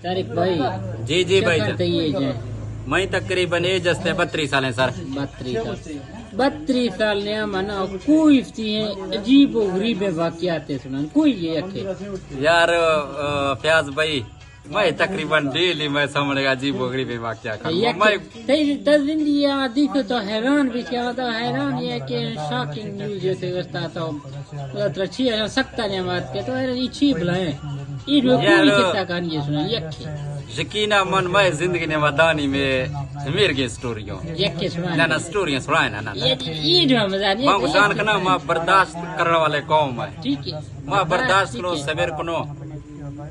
طارق بھائی، جی، جی بھائی چکر جان۔ تئی ایج ہے؟ میں تقریباً ایج است ہے بتری سال ہیں سر۔ بتری سال۔ بتری سال نے من کوئی افتی ہیں عجیب و غریب واقعات ہے سنان، کوئی یہ یکے۔ یار، آ، فیاض بھائی، میں تقریباً ڈیلی میں سامنے عجیب و غریب واقعہ کھانا۔ یک میں تئی، تئی زندگی آ دیکھو تو حیران بھی کیا، تو حیران یہ کہ شاکنگ نیوز جیسے رستا تو ترا چی ہے، سکتا نے مات کے تو اے چی بلائیں۔ ای رو یار، کوئی قصہ کہانی ہے سنا، یک۔ یقینا من میں زندگی نے ودانی میں میر کے سٹوری ہوں۔ یک سنا۔ نہ، نہ، سٹوری سنائے نا، نہ، نہ۔ یہ، یہ جو مزہ نہیں من ہے، گشان یہ کنا، ما برداشت کرنے والے قوم ہے۔ ٹھیک ہے۔ ما برداشت ٹھیک کنو، ہے۔ صبر کنو۔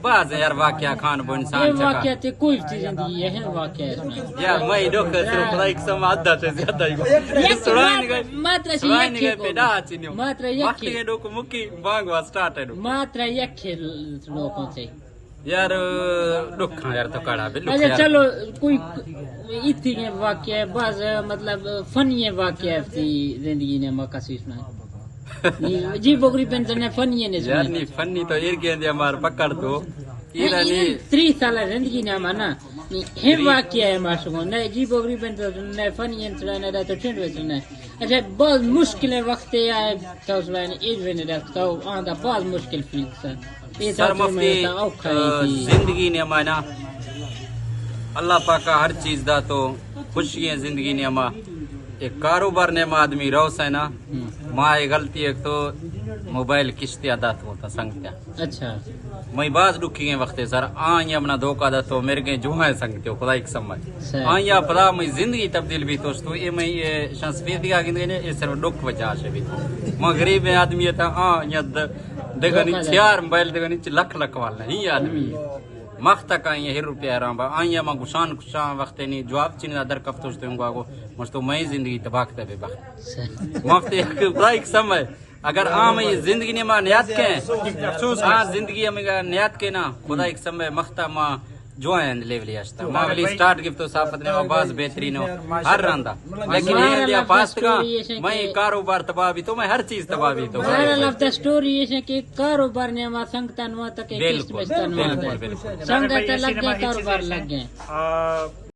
باز یار واقعہ کھان بو انسان یہ چکا۔ واقعہ تے کوئی چیز نہیں، یہ ہے واقعہ ہے۔ یار، میں ڈوک سر خدائی قسم آدھا سے زیادہ ہی۔ یک سڑائیں مات-، گئے، ماترا سے سڑائیں یک گئے کو۔ پیدا چینیو۔ ماترا یک وقت کے۔ کے ڈوک مکی، بانگ وا سٹارٹ ہے ڈوک۔ ماترا یک کھیل لوگوں سے۔ یار، ڈوک کھاں یار تو کاڑا بے ڈوک اچھا، یار۔ چلو، کوئی اتنی واقعہ ہے، باز، مطلب، فنی واقعہ ہے اپنی زندگی نے مکا سیسنا۔ جی بگری پنسل نے فنی ہے نے یار سنا۔ نہیں، فنی تو ایر گئے دے ہمار پکڑ تو۔ ایرا نہیں، نہیں۔ تری سال زندگی نہ مانا۔ نہیں، ہم واقعہ ہے ماشو کو۔ نہیں، جی بگری پنسل نے فنی ہے سنا، نہ تو ٹھنڈ وے سنا۔ اچھا، بہت مشکل ہے وقت ہے، تو سنا، ایج وے نے تو آندا بہت مشکل فیل سا۔ اے سر تو مفتی، میں تو اوکھا ہے آ، کہ زندگی نے مانا اللہ پاکا ہر چیز دا تو خوشی ہے زندگی نے ما۔ ایک کاروبار نے ما آدمی رو سے نا، ہم۔ ما اے غلطی ایک تو موبائل کشتی آ دات ہوتا سنگتیا۔ اچھا۔ میں باز ڈکی گئے وقت ہے سر، آئیں اپنا دھوکا دا تو میرے گئے جو ہے سنگتیو، خدا ایک سمجھ۔ سر۔ آئیں پدا میں زندگی تبدیل بھی تو، تو اے میں اے شان سفید دیا گندے نے، اے صرف ڈک وجہ سے بھی تو۔ میں غریب آدمی تھا، آ، یا د-، دگنی دھوکا دا۔ چار موبائل دگنی چ لکھ لکھ والا نہیں آدمی۔ مخ تک آئی ہر روپیہ حرام با، آئی ما گشان کشان وقت نہیں جواب چنی در کفتوش تو گوا گو، مش تو میں زندگی تباہ کتا بے بخت۔ مفت ایک خدا ایک سمے، اگر آ میں زندگی نے ما نیات کے، ہاں زندگی ہمیں نیات کے نا، خدا ایک سمے مختا ما جو ہیں لیولی اشتا۔ ما ولی سٹارٹ گفت تو صافت نے باز بہترین ہو، ہر رندا۔ لیکن یہ دیا پاس کا، میں کاروبار تباہ بھی تو، میں ہر چیز تباہ بھی تو۔ مارا لفظ سٹوری یہ ہے کہ کاروبار نے ما سنگتن وہاں تک بالکل، بالکل، بالکل۔ سنگت لگ گئے، کاروبار لگ گئے۔ آ،